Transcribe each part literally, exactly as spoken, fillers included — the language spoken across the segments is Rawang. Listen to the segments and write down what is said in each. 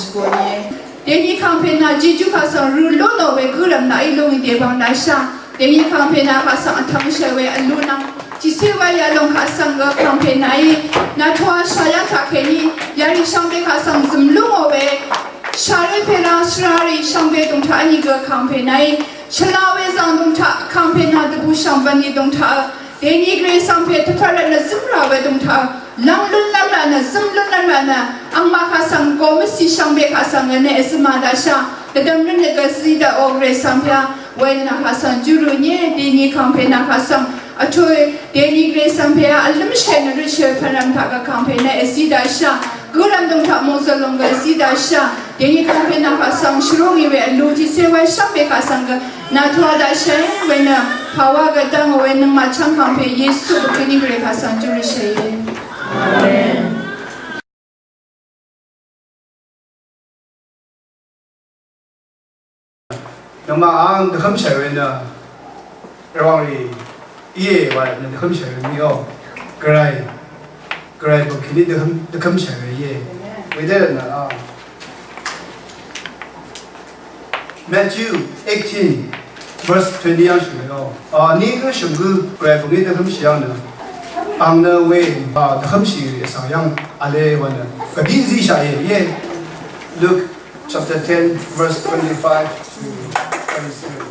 Shvgø íe. Dèní kàngpè nà Jejú kaq svng rø lú nò we gǿrv̀m nà í lúngì dèbvng dashà. Dèní kàngpè nà kaq svng vtvng shvwe vlú nvng tiqcé wa yalòng kaq svng gø kàngpè nà í nà twa shà yv́ng taq kèní yarì shvngbe kaq svng zø̀m lú ngò we shàré pè rá svrarì shvngbe dòng taq vní gø kàngpè nà í shvla we zvng dòng taq kàngpè nà dvbù shvngbe vní dòng taq dèní gvray svng pè tvpvt rvt nø zø̀m rà we dòng taq lv́ng lún lv́m rà nø zø̀m lún lv́m rà nø angmaq kaq svng gø mvsì shvngbe kaq svng nø èzø̀m a dashà dvdv̀m røn nø gvzí daqò gvray svng pè a we nø kaq svng júrù nyé dèní kàngpè nà kaq svng vtú dèní gvray svng pè a vlǿmshè nø røtshø pvnrvm taq gø kàngpè nø èzí dashà gø rvm dòng taq mòzø̀l lòng gø èzí dashà dèní kàngpè nà kaq svng shvrúngì we vlú tiqcé wa shvngbe kaq svng gø nà twa daqshàe we nø pàwá gø dv́ngò we nøngmaq chv́ng kàngpè Yesu bvkèní gvray kaq svng júrø shàe. Nøngmaq àng dvhǿmshàì we nø Rvwàng rì íe wa nø dvhǿmshàì we mì ó. Gvray, Gvray bø̀ng kèní dvhǿm, dvhǿmshàì we íe. Wedø nø a Matthew eighteen verse twenty yv́ng shø̀n we ó. A, ní gǿ shø̀m gǿ Gvray bø̀ng í dvhǿmshì yv́ng nø àng nø we a dvhǿmshì rì vsvng yv́ng vle wa nø gvbí zíshàì íe. Luke chapter ten, verse twenty-five to twenty-seven.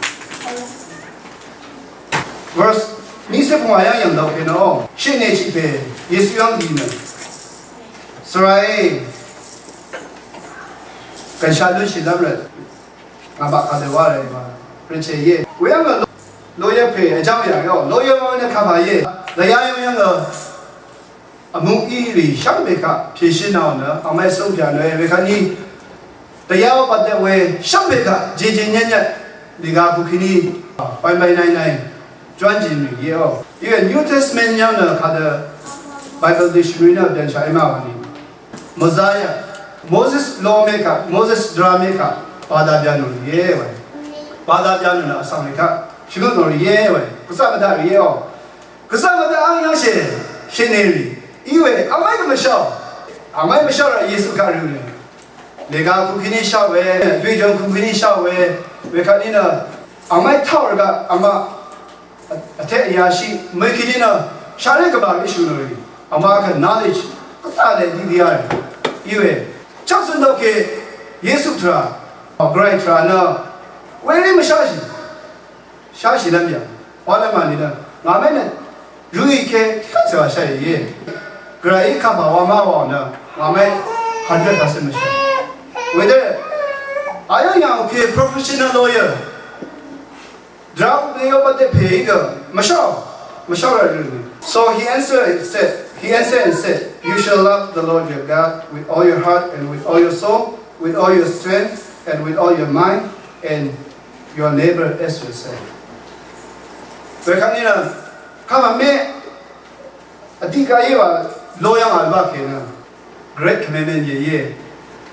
Verse ní cé pvngwà yv́ng yv̀ng dv̀u pè nø ó shøtne chì pè Yesu yv́ng dì nø svrae gv̀nshaq lúnshì lv́m rvt ngà baq kà dø wá rvt wa rvtchè íe. Weyv́ng nø lawyer pè vjv́ng yà yó lawyer nø kà pà íe. Lvya yv́ng yv́ng nø Vmung í rì shvngbe kaq pèshì nà nø angmaqí cúngpyà nø wekvtní dvyá bvt dvt we shvngbe kaq jeje nyvtnyvt lìga kukíní bai bai nai nai jwánjì mì íe ó. Iwe New Testament yv́ng nø kadø Bible Dictionary nø byanshaq í ma wani. Messiah, Moses law mekaq, Moses dvra mekaq bada byanò íe wa. Bada byanò nø vsvng mekaq shvngøt nò íe wa. Gvzà mvdaq íe ó. Gvzà mvdaq àng yv́ngshì shène rì. Iwe angmaqí gø mvsháò. Angmaqí mvsháò rvt Yesu kaq rø̄ nø lèga kukíní shá we, dvjòng kukíní shá we, wekvtní nø angmaqí táò rvgaq angmaq vteq vyashì mø̀í kèní nø shaqré gvbà íshø̀ nò rì. Angmaq kvt knowledge gvzà lè didi a rì. Iwe chvk zø̀n dvke Yesu tvrà, Gvray tvrà nø werí mvsháshì. Shashì lv́m yà wa lv́m màni nø ngàmé nø rø í ke tiqkvt cè wa shá íe. Gvray í kapà wa má wa nø ngàmé hundred percent mvshá. Wedø ayv́ng yà òkè professional lawyer dvra kukíní yó bvt dvpè í gø mvshá mvshá rà rø. So he answered and said, he answered and said, "You shall love the Lord your God with all your heart and with all your soul, with all your strength and with all your mind, and your neighbor as yourself." Wekvtní nø kapà mé vdiq kaq íe wa ló yv́ng vl baq kè nø great commandment íe íe.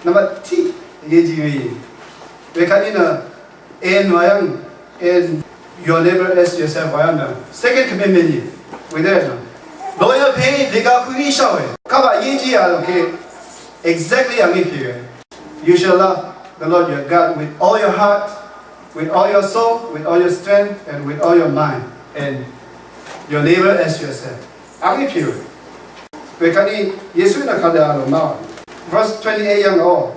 Nvmbat tiq íe jì íe. Wekvtní nø and wa yv́ng and your neighbor as yourself wa yv́ng nø second commandment íe. Wedø nø ló yv́ng pè lìga kukíní shá we. Kapà íe jì a lò kè exactly yv́ng í pè we. You shall love the Lord your God with all your heart, with all your soul, with all your strength, and with all your mind, and your neighbor as yourself. Angí pè we. Wekvtní Yesu nø kadø a lò ma. Verse twenty-eight yv́ng ó.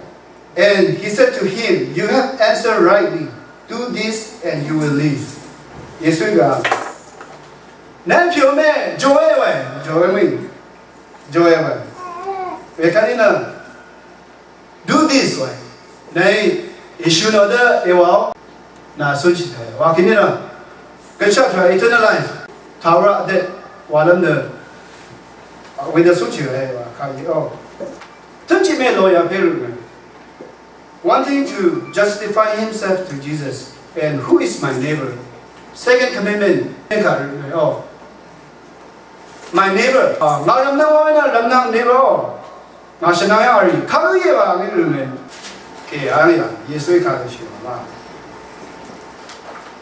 And he said to him, "You have answered rightly. Do this and you will live." Yesu gø a. Nvn pè we mè, jòe we, jòe we. Jòe we. Wekvtní nø Do this wa. Nai, èshø̀ nò dø èwàò. Nà cúnshì taq wa kèní nà. Gvnshaq taq eternal life. Taq wa dø wa lv́m dø. Wedø cúnshì wa kà íe ó. Tønshì mè lò yà pè rø mè. Wanting to justify himself to Jesus. And who is my neighbor? Second commandment. Kà rø mè ó. My neighbor. Ngà rvmnvng wa nà rvmnvng neighbor ó. Ngà shvnang yv́ng a rì, kaq íe wa ngí rø̀ng e. Kè a yà, Yesuí kaq dø shì wa ma.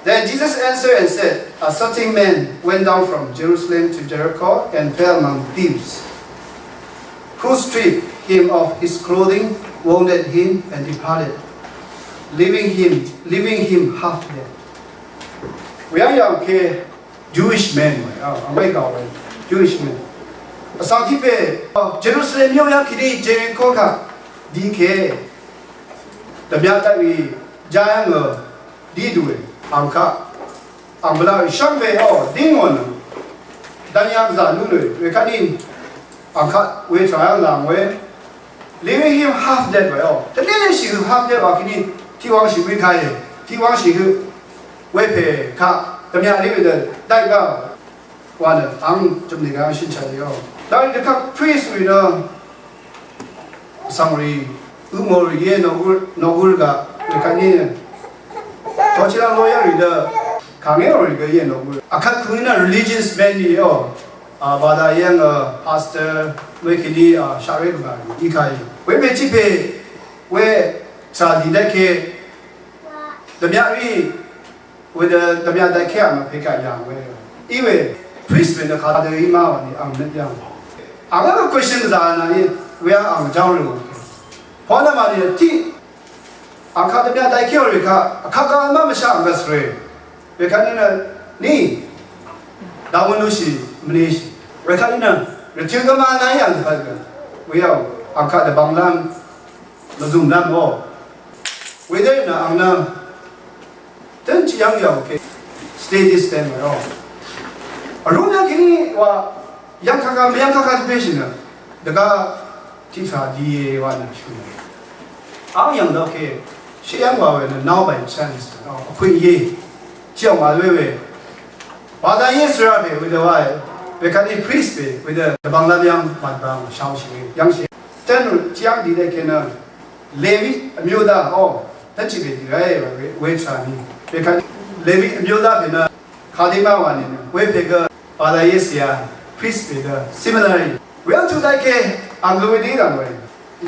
Then Jesus answered and said, "A certain man went down from Jerusalem to Jericho and fell among thieves, who stripped him of his clothing wounded him and departed, leaving him, leaving him half dead. Weyang yàngke Jewish man, oh, America, Jewish man. Asang tipe, oh, Jerusalem yong yàngke di Jericho ka, dike, dvmya tawi, jayang, uh, di duwe, angka, ang bvla shang we, oh, ding on, dvnyang za nu we, we kanin, angka, we chayang lang we, leaving him half dead we, oh, the minute she half dead, oh, kini, tiwang shi we kai, tiwang shi we, we pe ka, dvmya li we de, dai ga, wa ne, ang, jumni ga, shin cha de, oh. Dai de ka, priest we no, Sangri, ümori ye nogur, nogur ga, we kani ne. Tochila lawyer ri de, kange ori ga ye nogur. Akat kuni na religious man ni yo. A, bada yang, a, pastor, we kini, a, share ga, ikai. We me chipe, we, sa di de ke, dvmya ri, Wede dvmya dvkhe a mvpeka yang we. Iwe, priest we nø kadø ima wa ni ang nø yang. Ang nø question za na ni, we ang jang ri. Pona ma ni ti. Ang ka dvmya dvkhe ri ka, ka ka ma ma sha ang sre. We ka ni na ni. Da wonu shi, mni shi. We ka ni na, re ti ga ma na yang ka. We ang ka dvbang lam, mvzum lam o. Wede na ang na, Tøn chi yv̀ng yv̀ng ke. Stay this time around. Aruna kini wa yv̀ng kaka, mvyv̀ng kaka ti peshina. Daga titra diye wa na shu. Ang yv̀ng da ke. Shi yv̀ng wa we na now by chance. Oh, akui ye. Chi yv̀ng wa we we. Wa da ye sra be we da wa. We kani priest be we da bang la yv̀ng ma bang shao shi we. Yv̀ng shi. Tøn chi yv̀ng di de ke na. Levi အမျိုးသား oh, တချီပဲဒီရဲဝဲချာနီ ပေခါ Levi အမျိုးသား ပင် ခါဒီမဝါ နေ ဝဲ ပေက ဘာသာရေးဆရာ priest ပေက similar ဝဲ သူ တိုက် ခဲ အငွေ ဒီ ရံ ဝဲ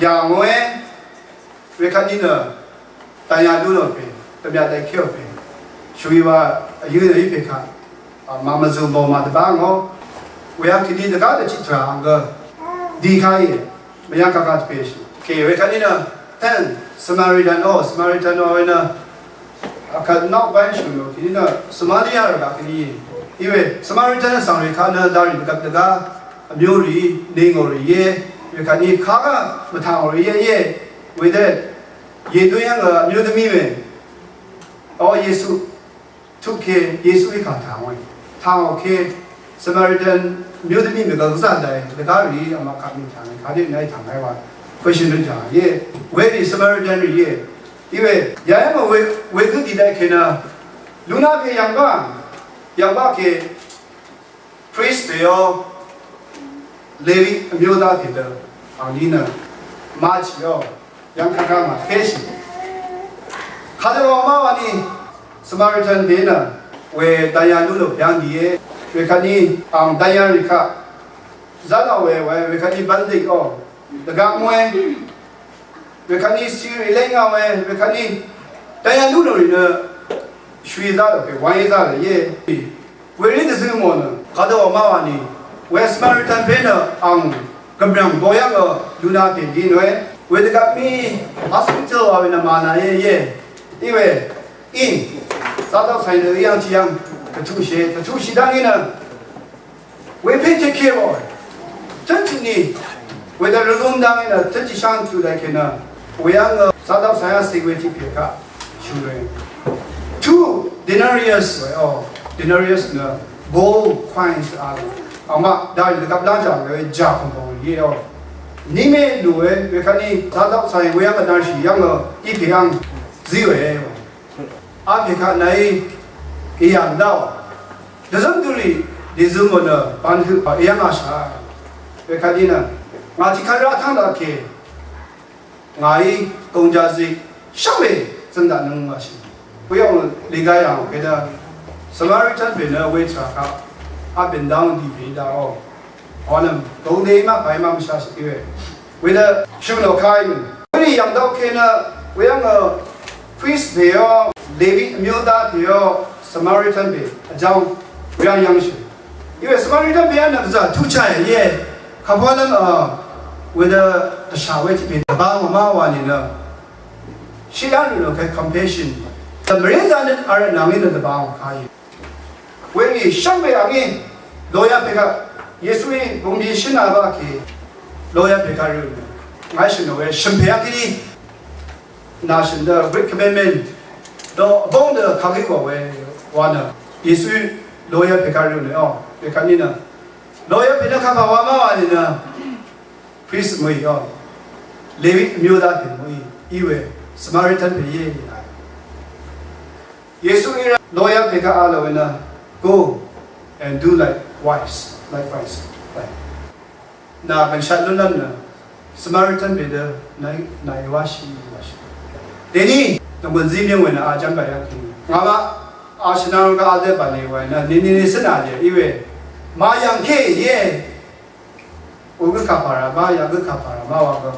ရံ ဝဲ ခါ ဒီ န တန်ရာ ဒိ တော့ ပေ တမျ တိုက် ခဲ ပေ ရွှေ ဝါ အယု ဒီ ပေခါ မမဇုံ ဘော မ တ ပါ ငေါ ဝဲ ခ ဒီ တ က တ ချီ တြာ အင ဒီ ခါ ယ မယါ က က တ ပေ ရှိ က ဝဲ ခ ဒီ န တန် Samaritan အိ Samaritan အိ ဝဲ န အခ နောက်ပိုင်း ရှိ လို့ ခ ဒီ န Somalia ရ က ခ ဒီ အီ ဝဲ Samaritan န ဆောင် ရ ခ န ဒါ ရ က တ က အမျိုး ရ နေ ငေါ် ရ ယဲ ရ ခ ဒီ ခါ က မ ထ ငေါ် ရ ယဲ ယဲ ဝဲ တဲ့ ရေသွင်းရ အမျိုးသမီး ဝဲ အော် ယေရှု ထု ခဲ ယေရှု အခါ ထ ဝဲ ထ ဝဲ ခဲ Samaritan မျိုးသမီး မ က က စား တိုင် တ က ရ အမ ခ မ ထ ဝဲ ခ ဒီ န ထ ဝဲ ဝါ question ရ ကြ ယ ဝဲ ရ Samaritan ရ ယ အီ ဝဲ ယ မ ဝဲ ဝဲ က ဒီ တိုက် ခဲ န လူ နာ ဖဲ ယံ ဘ ယံ ဘ ခဲ priest ပေ ရော Levi အမျိုးသား ဖဲ ဒီ အီ ဒီ န မ ချီ ရော ယံ ခ ခ မ ဖဲ ရှိ ခ ဒီ ဝ မ ဝ နီ Samaritan ဖဲ န ဝဲ တန်ရာ လူ လို့ ပြန် ဒီ ယဲ ဝဲ ခ ဒီ အီ တန်ရာ ရ ခ ဇာ န ဝဲ ဝဲ ဝဲ ခ ဒီ ဘန်ဒိတ် အိ တ က မွဲ ဝဲ ခ ဒီ စီ ရ လဲ င ဝဲ ဝဲ ခ ဒီ တန်ရာ လူ လို့ ရ န ရွှေ စား တော့ ဖဲ ဝါ ယဲ စား လ ယဲ ဝဲ ရ တ စု မ န ခ ဒီ ဝ မ ဝ နီ ဝဲ Samaritan ဖဲ န အီ က ဗျံ ဘော ယံ က လူ နာ ဖဲ ဒီ န ဝဲ ဝဲ တ က မ hospital ဝဲ န မ နာ ယဲ ယဲ အီ ဝဲ အီ စား သောက် ဆိုင် ဒီ ယံ ချီ ယံ က ထူ ရှဲ က ထူ ရှဲ တ နီ န ဝဲ ဖဲ တ ခဲ ဝဲ တ ချီ နီ ဝဲ ဒီ ရ လူ နာ ယဲ န တ ချီ ရှံ ထ တိုက် ခဲ န ဝဲ ယံ က စား သောက် ဆိုင် ရ စီ ဝဲ ချီ ဖဲ ခ ရှု ရ two denarius ဝဲ အိ denarius န gold coins အီ အီ မ ဒါ ရ က ဘျါ ကြ ဝဲ ကြာ ခုံ ပုံ ရေ အိ နီ မ လူ ဝဲ ဝဲ ခ ဒီ စား သောက် ဆိုင် ဝဲ ယံ က နာ ရှီ ယံ က အီ ဖဲ ယံ ဇီ ဝဲ ဝဲ အီ ဖဲ ခ န အီ က ယံ ဒါ ဝဲ တ စုံ တူ ရ ဒ စုံ မ န ပ ခု အီ ယံ မ ရှ ဝဲ ခ ဒီ န ငါ ချီ ခ ရ ထ ဒါ ခဲ ငါ အီ ကုံ ကြာ စီ ရှ ဝဲ စ န ဒါ န မ ရှ ဝဲ ယံ လ က ယံ က ဒါ Samaritan ဖဲ န ဝဲ ချ ခ up and down ဒီ ဖဲ ဒါ အိ အီ န ကုံ ဒီ မ ပ မ မ ရှ ရှ ဝဲ ဝဲ ဒီ ရှု န ခ ယံ ဝဲ ရ ယံ ဒါ ခဲ န ဝဲ ယံ က priest ဖဲ ရော Levi အမျိုးသား ဖဲ ရော Samaritan ဖဲ အကြောင်း ဝဲ ယံ ရှ အီ ဝဲ Samaritan ဖဲ န က စား ထူ ချ ယဲ ခ ဖ လ န အီ Wedø dvshà we tiq pè dvbang ma wa nìnø shì yà nò ke compassion. Dvmvré zà nø arvt nà ngí nø dvbang kà í. Werì shvngbe angí loya pè kaq Yesuí bungbi shø̀n a ba kì loya pè kaq rø nø ngà shø̀n we shø̀mpè angí nà shø̀n dø Great Commandment dø vbóng dø kagí wa we wa nø Yesuí loya pè kaq rø nø o pè kaq ní nø loya pè nø kaq ba wa ma wa ní nø priest mø̀í o Levi မျိုးသား pè mø̀í í we Samaritan pè yé. Yesu í rá loya pè kaq a lo we nø go and do likewise, likewise. Nà gvnshaq lúnlv́m nø Samaritan pè dø nà nà í wáshì wáshì. Dèní nònggùn zí mìng we nø a jv́m bàyá kì ngà ma a shvnang ga a dø bàlè we nø nìní ní svnà dè í we ma yv̀ng kè yé. Ugø kàpàrà ma yagø kàpàrà ma wa gø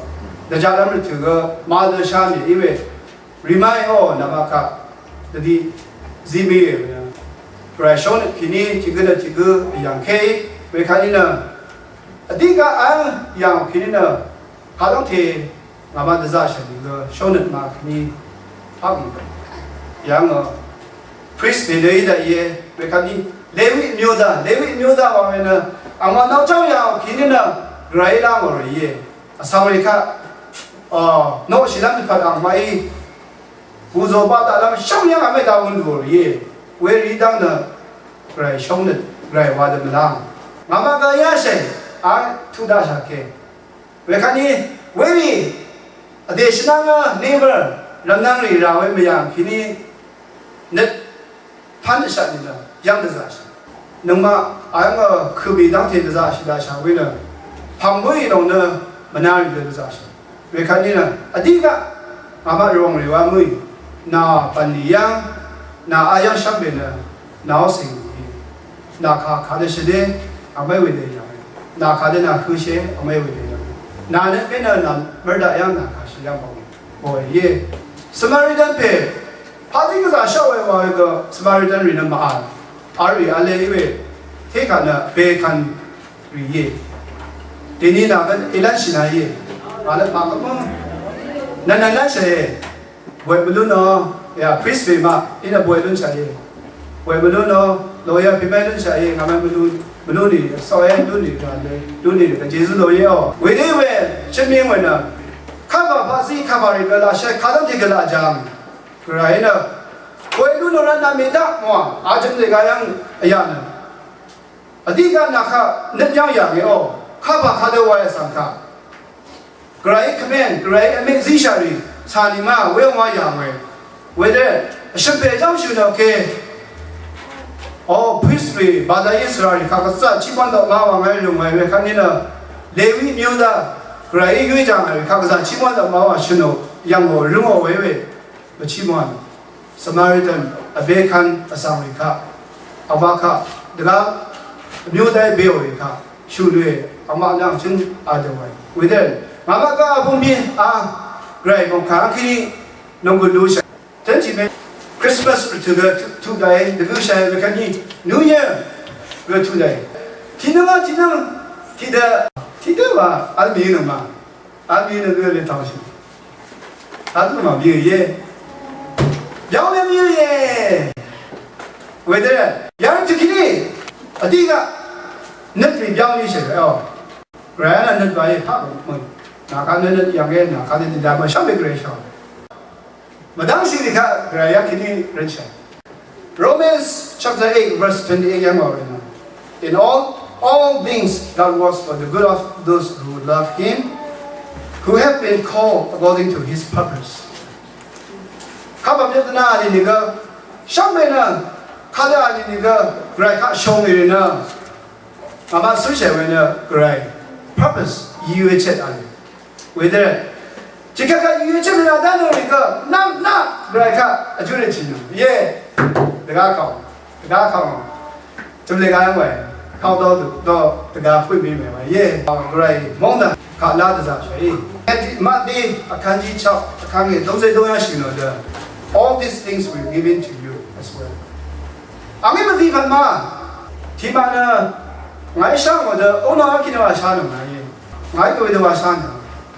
dvjaqlv́m rvtø̀ gø ma dø shá mì í we rìmáì o nvma kaq dvdi zí mì we nø Gvray shónøt kìní tiq gø nø tiq gø yv̀ng kèí we kaq ní nø vdí gaq àng yv̀ng kìní nø kaq dv́ngte ngàmaq dvzaqshà nìgø shónøt màkvni paqmì yv̀ngø priest pè dø í daqìe wekvtni Lewi မျိုးသား, Lewi မျိုးသား wa we nø angmaq nvng chv́ng yà kìní nø Gvray í lá ngò rìe. Vsvng rì kaq noqshìlv́m dvpvt angmaqí bùzò baq daqlv́m shv́ng yv́ng vmé daq wun lùò rìe. Werì dv́ng nø Gvray shóngnøt Gvray wa dø mvláng ngàmaq gø yáshè a tuq daqshà ke. Wekvtni werì vdè shvnv́ngø neighbor rvmnvng rì rà we mvyv̀ng kìní nøt pv́n dvshaq nìnø yv́ng dvzaqshì. Nøngmaq ayv́ngø købì dv́ngte dvzaqshì daqshà we nø pv̀ng bǿì lòng nø mvnarì dø dvzaqshì. Wekvtni nø vdí gaq ngàmaq ròng rì wa mø̀í nà bv̀nlì yv́ng nà ayv́ng shv́mbe nø nà ó cìng nìe. Nà kà kà dø shvdé angmé we dø yv̀nge. Nà kà dø nà høshé angmé we dø yv̀nge. Nà nø pé nø nà mvrdaq yv́ng nà kà shì yv́ng bv̀nlì. Bòe íe. Samaritan pè paqzí gvzà shaq we wa we gø Samaritan rì nø màvl. Vl rì vle í we. Tékà nø bekvn rì íe. Dèní nà gø èlv́nshì nà íe. Vl màgvmø. Nvn nvn lv́nshì íe. Bòe mvlún nø. Ya priest pè ma. Í nø bòe lúnshà íe. Bòe mvlún nø. Lawyer pè ma lúnshà íe. Ngà ma mvlún. Mvlún nì. Sòe lún nì. Lún nì. Jesu lawyer o. Wedø we. Shvming we nø. Kapà paqzí kapà rì gø laqshai kadv́ngte gø laq jang. Gvray nø. Bòe lún nø rvt nà mèdaq mwa. Ajø̀m dèga yv́ng vyaq nø. Vdí gaq nà kaq nøt yv́ng yà ngì o. Kapà kadø wa yà svng kaq. Gvray command, Gvray vmè zíshà rì. Cà nì ma, we wa yà ngì. Wedø, vshø̀mpè jv́ngshì nø ke. O, priest rì, bàdà Israel rì, kaq gvzà chí bv́n dø ma wa ngà rì lùng wa we kaq nì nø. Lewi မျိုးသား, Gvray í yúí jà ngà rì, kaq gvzà chí bv́n dø ma wa shø̀n o, yv̀ng o, røng o we we. Vchí mwan Samaritan vbekvn vsvng rì kaq, vmaq kaq, dvgá vmyú dai bèò rì kaq, shù lùe, vmaq nvng chøn adø wai. Wedø, ngàmaq gá vbúm bì, a, Gvray mòngkà vkíní, nònggùn lúshà. Tønshì mè, Christmas rvtø̀ gø tuq dai, dvgø shai, wekvt ní, New Year gø tuq dai. Tìnøng a, tìnøng, tìdø, tìdø wa, vl mì nøngmaq. Vl mì nø gø lè tàngshì. Vl mì mà mì íe. Byv́ng mì íe. Wedø. Yv́ng tøkìní. Vdí gaq. Nøt mì byv́ng mì shì. Ò. Gvray nø nøt wa íe paq mø. Nà kaq nø nøt yv̀ng íe, nà kaq nø dvdvm shv́m mì Gvray shv̀m. Mvdv́ngshì rì kaq Gvray yv́ng kìní røtshà. Romans chapter eight verse twenty-eight yv́ng wà rì nø. In all, all things God works for the good of those who love him, who have been called according to his purpose. Kapà pyøt dvna a lì nìgø, shvngbe nø, kadø a lì nìgø, Gvray kaq shòng rì nø. Ngàmaq cúnshì we nø Gvray purpose, yí we chet a lì. Wedø. Tiqkvt kaq yø chø̀m nà dv́n nø rì gø nv́m nv́m Gvray kaq vjú rì chì nø. Ye. Dvgá kàò. Dvgá kàò. Chø̀m lè gá yv́ng wàì. Kàò dø dø dvgá pø̀n mì mè wàì. Ye. Gvray móng dv̀n kaq lá dvzà shàí. Maq dí vkvn jí chaq vkvn ngè dóngzé dóngzé shì nø dø. All these things will given to you as well. Angí mvzí pvt ma. Tiqmaq nø ngàí shá ngò dø. Ó nø vkí nø wa shá nø ngàí. Ngàí gø we dvwà shá nø,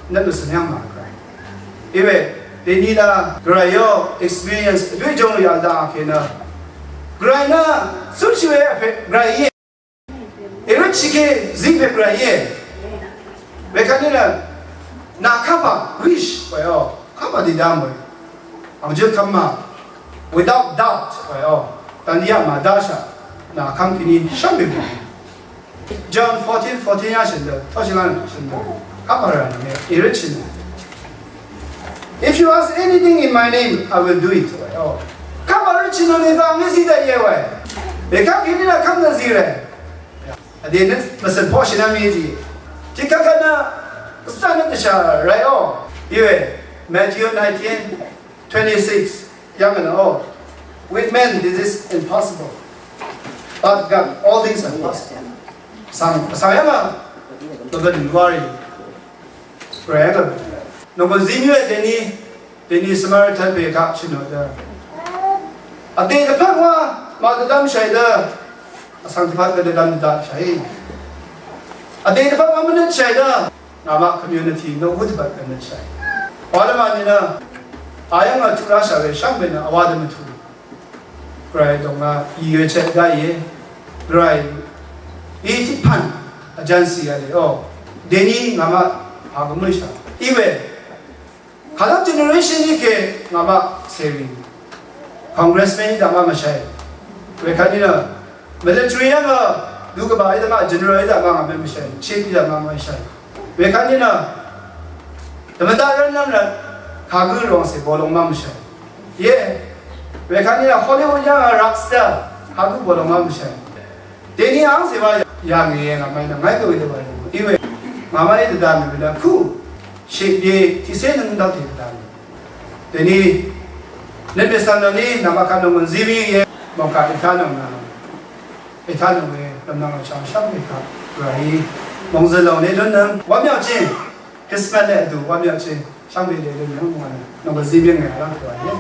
nøt mvsø̀n yv́ng màgvray. Iwe, dèní nø, gvray yó, experience, vwí jòng yà daq kènø. Gvray nø, cúnshì we, vpè, gvray íe. Èrøtshì kè, zí vpè gvray íe. Wekvt ní nø, nà kapà, wish, we ó, kapà dì dam we. Ang jø kvmà, without doubt, we ó. Dvndí yà màdáshà, nà kvm kèní, shvngbe we. John fourteen fourteen yá shø̀n dø, tawshì lán shø̀n dø. Kapà rà nì, èrøtshì nì. If you ask anything in my name, I will do it. Oh. Kapà røtshì nò nì dvng ngí zí daq yé we. Bèkvp kèní nà kvm nà zí rè. Vdè nø, mvsø̀n pawshì nà mì zí. Tiq kvkvt nø, kvsvn nø dvshà rè ó. Iwe, Matthew nineteen twenty-six. Yv́ng nø ó. With men, this is impossible. But God, all things are possible. Vsvng, vsvng yv́ng nø, bvbø̀n wárì. Rè gø. Nònggùn zí mí we dèní, dèní Samaritan pè kaq shì nò dø. Vdè dvpvt wa, màdvdvm shàì dø. Vsvng dvpvt gø dvdvm dvdvt shàì. Vdè dvpvt wa mvnøt shàì dø. Ngàmaq community nò gø dvpvt gø nøt shàì. Wa lvmà nìnø. Ayv́ng a tuq rashà we shvngbe nø, awa dø mvtu. Gvray dòng a, í we chvt gá íe. Gvray, í tiq pv̀n, agency a lè, o. Dèní ngàmaq, a gø mø̀shà. Í we, kàdv́ng generation í kè ngàmaq sèrí. Congressman í daq má mvshaì. Wekvt nínø, military yv́ng a, dú gvbà í daq má, general í daq má ngàmaq mvshaì. Chief í daq má mvshaì. Wekvt nínø, dvmvdaq rv́n nv́m rvt, kagǿ rvwàngcè bolong má mvshaì. Ye, wekvt nínø Hollywood yv́ng a rockstar, kagǿ bolong má mvshaì. Dèní angcè wa yà ngì yè ngàmaq í nø ngàí gø we dvbà yà. Iwe, ngàmaq í dvdvm mì we nø kú, shèbye, tiqcé nøng dv́ngte dvdvm mì. Dèní, nøt mèsvng nø ní, nàmaq kaq nònggùn zí mì yè, mòngkà ètánøng nø. Ètánøng we, lvmnvng vchvng shvngbe kaq, ràí, mòngzø̀n lòng ní lúnnøng, wv́m yv̀ngchí, Christmas lè vdù, wv́m yv̀ngchí, shvngbe lè lúnnøng, mòngkà nø, nònggùn zí mì ngàí rv́ng ràí.